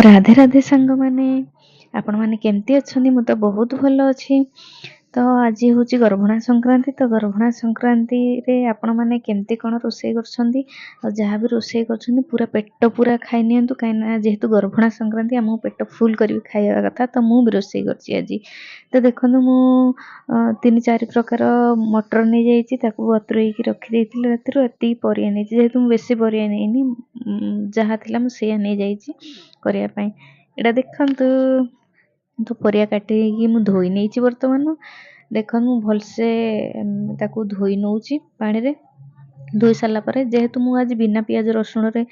ରାଧେ ରାଧେ ସାଙ୍ଗମାନେ, ଆପଣମାନେ କେମିତି ଅଛନ୍ତି? ମୁଁ ତ ବହୁତ ଭଲ ଅଛି। ତ ଆଜି ହେଉଛି ଗର୍ଭଣା ସଂକ୍ରାନ୍ତି। ତ ଗର୍ଭଣା ସଂକ୍ରାନ୍ତିରେ ଆପଣମାନେ କେମିତି କ'ଣ ରୋଷେଇ କରୁଛନ୍ତି? ଆଉ ଯାହା ବି ରୋଷେଇ କରୁଛନ୍ତି, ପୁରା ପେଟ ପୁରା ଖାଇ ନିଅନ୍ତୁ, କାହିଁକିନା ଯେହେତୁ ଗର୍ଭଣା ସଂକ୍ରାନ୍ତି, ଆମକୁ ପେଟ ଫୁଲ୍ କରିକି ଖାଇବା କଥା। ତ ମୁଁ ବି ରୋଷେଇ କରିଛି ଆଜି। ତ ଦେଖନ୍ତୁ, ମୁଁ 3-4 ପ୍ରକାର ମଟର ନେଇଯାଇଛି, ତାକୁ ବତୁରେଇକି ରଖିଦେଇଥିଲି ରାତିରୁ। ଏତିକି ପରିବା ନେଇଛି। ଯେହେତୁ ମୁଁ ବେଶୀ ପରିବା ନେଇନି, ଯାହା ଥିଲା ମୁଁ ସେଇଆ ନେଇଯାଇଛି କରିବା ପାଇଁ। ଏଇଟା ଦେଖନ୍ତୁ ତ, ପରିବା କାଟିକି ମୁଁ ଧୋଇ ନେଇଛି। ବର୍ତ୍ତମାନ ଦେଖନ୍ତୁ, ମୁଁ ଭଲସେ ତାକୁ ଧୋଇ ନେଉଛି ପାଣିରେ। ଧୋଇ ସାରିଲା ପରେ, ଯେହେତୁ ମୁଁ ଆଜି ବିନା ପିଆଜ ରସୁଣରେ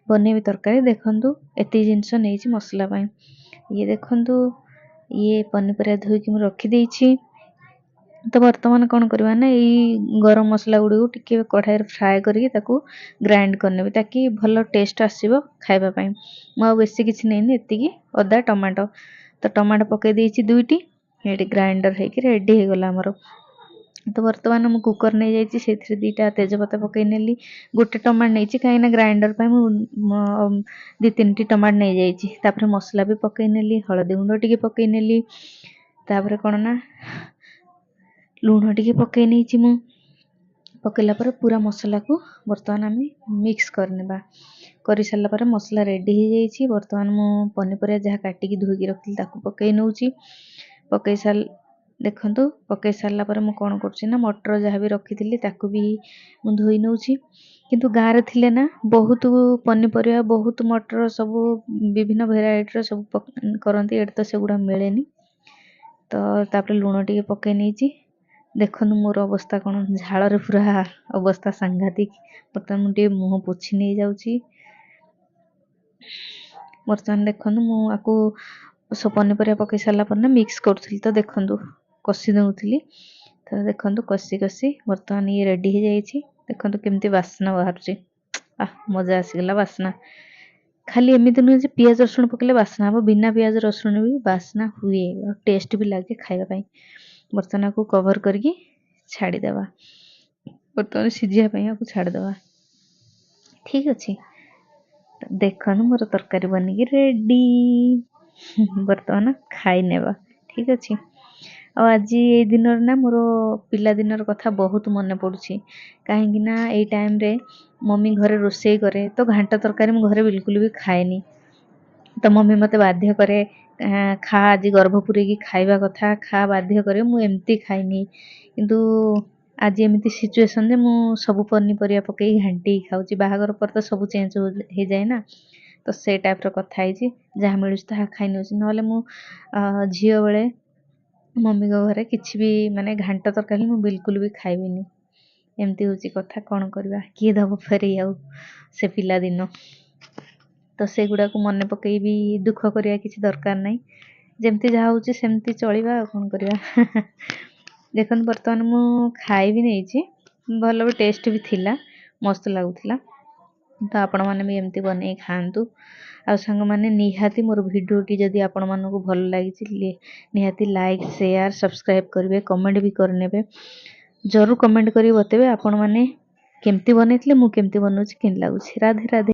ବନେଇବି ତରକାରୀ, ଦେଖନ୍ତୁ, ଏତିକି ଜିନିଷ ନେଇଛି ମସଲା ପାଇଁ। ଇଏ ଦେଖନ୍ତୁ, ଇଏ ପନିପରିବା ଧୋଇକି ମୁଁ ରଖିଦେଇଛି। ତ ବର୍ତ୍ତମାନ କ'ଣ କରିବା ନା, ଏଇ ଗରମ ମସଲା ଗୁଡ଼ିକୁ ଟିକେ କଢ଼ାଇରେ ଫ୍ରାଏ କରିକି ତାକୁ ଗ୍ରାଇଣ୍ଡ କରିନେବି, ତାକି ଭଲ ଟେଷ୍ଟ ଆସିବ ଖାଇବା ପାଇଁ। ମୁଁ ଆଉ ବେଶୀ କିଛି ନେଇନି, ଏତିକି ଅଦା, ଟମାଟୋ। ତ ଟମାଟୋ ପକାଇ ଦେଇଛି ଦୁଇଟି। ଏଇଠି ଗ୍ରାଇଣ୍ଡର ହେଇକି ରେଡ଼ି ହେଇଗଲା ଆମର। ତ ବର୍ତ୍ତମାନ ମୁଁ କୁକର୍ ନେଇଯାଇଛି, ସେଇଥିରେ ଦୁଇଟା ତେଜପତ୍ର ପକାଇ ନେଲି। ଗୋଟେ ଟମାଟୋ ନେଇଛି, କାହିଁକିନା ଗ୍ରାଇଣ୍ଡର ପାଇଁ ମୁଁ 2-3ଟି ଟମାଟୋ ନେଇଯାଇଛି। ତାପରେ ମସଲା ବି ପକାଇ ନେଲି, ହଳଦୀ ଗୁଣ୍ଡ ଟିକେ ପକାଇ ନେଲି। ତାପରେ କ'ଣ ନା, ଲୁଣ ଟିକେ ପକାଇ ନେଇଛି ମୁଁ। ପକାଇଲା ପରେ ପୁରା ମସଲାକୁ ବର୍ତ୍ତମାନ ଆମେ ମିକ୍ସ କରିନେବା। କରିସାରିଲା ପରେ ମସଲା ରେଡ଼ି ହେଇଯାଇଛି। ବର୍ତ୍ତମାନ ମୁଁ ପନିପରିବା ଯାହା କାଟିକି ଧୋଇକି ରଖିଥିଲି, ତାକୁ ପକାଇ ନେଉଛି। ପକାଇ ସାରି ଦେଖନ୍ତୁ, ପକାଇ ସାରିଲା ପରେ ମୁଁ କ'ଣ କରୁଛି ନା, ମଟର ଯାହା ବି ରଖିଥିଲି, ତାକୁ ବି ମୁଁ ଧୋଇ ନେଉଛି। କିନ୍ତୁ ଗାଁରେ ଥିଲେ ନା, ବହୁତ ପନିପରିବା, ବହୁତ ମଟର, ସବୁ ବିଭିନ୍ନ ଭେରାଇଟିର ସବୁ କରନ୍ତି। ଏଠି ତ ସେଗୁଡ଼ା ମିଳେନି। ତ ତାପରେ ଲୁଣ ଟିକେ ପକାଇ ନେଇଛି। ଦେଖନ୍ତୁ ମୋର ଅବସ୍ଥା କ'ଣ, ଝାଳରେ ପୁରା ଅବସ୍ଥା ସାଂଘାତିକ। ବର୍ତ୍ତମାନ ମୁଁ ଟିକେ ମୁହଁ ପୋଛି ନେଇଯାଉଛି। ବର୍ତ୍ତମାନ ଦେଖନ୍ତୁ, ମୁଁ ଆକୁ ସବୁ ପନିପରିବା ପକାଇ ସାରିଲା ପରେ ନା, ମିକ୍ସ କରୁଥିଲି। ତ ଦେଖନ୍ତୁ, କଷି ଦେଉଥିଲି। ତ ଦେଖନ୍ତୁ, କଷି କଷି ବର୍ତ୍ତମାନ ଇଏ ରେଡ଼ି ହେଇଯାଇଛି। ଦେଖନ୍ତୁ କେମିତି ବାସ୍ନା ବାହାରୁଛି। ଆଃ, ମଜା ଆସିଗଲା ବାସ୍ନା। ଖାଲି ଏମିତି ନୁହେଁ ଯେ ପିଆଜ ରସୁଣ ପକାଇଲେ ବାସ୍ନା ହେବ, ବିନା ପିଆଜ ରସୁଣ ବି ବାସ୍ନା ହୁଏ ଆଉ ଟେଷ୍ଟ ବି ଲାଗେ ଖାଇବା ପାଇଁ। ବର୍ତ୍ତମାନ ଆକୁ କଭର୍ କରିକି ଛାଡ଼ିଦେବା। ବର୍ତ୍ତମାନ ସିଝିବା ପାଇଁ ଆକୁ ଛାଡ଼ିଦେବା। ଠିକ୍ ଅଛି। ଦେଖନ୍ତୁ, ମୋର ତରକାରୀ ବନିକି ରେଡ଼ି। ବର୍ତ୍ତମାନ ଖାଇନେବା। ଠିକ୍ ଅଛି। ଆଉ ଆଜି ଏଇ ଦିନରେ ନା, ମୋର ପିଲାଦିନର କଥା ବହୁତ ମନେ ପଡ଼ୁଛି, କାହିଁକି ନା ଏଇ ଟାଇମ୍ରେ ମମି ଘରେ ରୋଷେଇ କରେ। ତ ଘାଣ୍ଟ ତରକାରୀ ମୁଁ ଘରେ ବିଲକୁଲ ବି ଖାଏନି। ତ ମମି ମୋତେ ବାଧ୍ୟ କରେ, ଖା, ଆଜି ଗର୍ଭ ପୁରେଇକି ଖାଇବା କଥା ଖା, ବାଧ୍ୟ କରେ। ମୁଁ ଏମିତି ଖାଇନି। କିନ୍ତୁ ଆଜି ଏମିତି ସିଚୁଏସନ୍ ଯେ ମୁଁ ସବୁ ପନିପରିବା ପକାଇ ଘାଣ୍ଟିକି ଖାଉଛି। ବାହାଘର ପରେ ତ ସବୁ ଚେଞ୍ଜ ହେଇଯାଏ ନା, ତ ସେ ଟାଇପ୍ର କଥା ହେଇଛି। ଯାହା ମିଳୁଛି ତାହା ଖାଇ ନେଉଛି। ନହେଲେ ମୁଁ ଝିଅ ବେଳେ ମମିଙ୍କ ଘରେ କିଛି ବି, ମାନେ ଘାଣ୍ଟ ତରକାରୀ ମୁଁ ବିଲକୁଲ ବି ଖାଇବିନି। ଏମିତି ହେଉଛି କଥା। କ'ଣ କରିବା? କିଏ ଦେବ ଫେରେଇ ଆଉ ସେ ପିଲାଦିନ? ତ ସେଗୁଡ଼ାକୁ ମନେ ପକାଇ ବି ଦୁଃଖ କରିବା କିଛି ଦରକାର ନାହିଁ। ଯେମିତି ଯାହା ହେଉଛି ସେମିତି ଚଳିବା, ଆଉ କ'ଣ କରିବା? ଦେଖନ୍ତୁ, ବର୍ତ୍ତମାନ ମୁଁ ଖାଇ ବି ନେଇଛି। ଭଲ ବି ଟେଷ୍ଟ ବି ଥିଲା, ମସ୍ତ ଲାଗୁଥିଲା। ତ ଆପଣମାନେ ବି ଏମିତି ବନେଇ ଖାଆନ୍ତୁ। ଆଉ ସାଙ୍ଗମାନେ, ନିହାତି ମୋର ଭିଡ଼ିଓଟି ଯଦି ଆପଣମାନଙ୍କୁ ଭଲ ଲାଗିଛି, ନିହାତି ଲାଇକ୍, ସେୟାର, ସବସ୍କ୍ରାଇବ୍ କରିବେ, କମେଣ୍ଟ ବି କରିନେବେ। ଜରୁର କମେଣ୍ଟ କରିକି ବତେଇବେ ଆପଣମାନେ କେମିତି ବନେଇଥିଲେ, ମୁଁ କେମିତି ବନଉଛି, କେମିତି ଲାଗୁଛି। ରାଧେ ରାଧେ।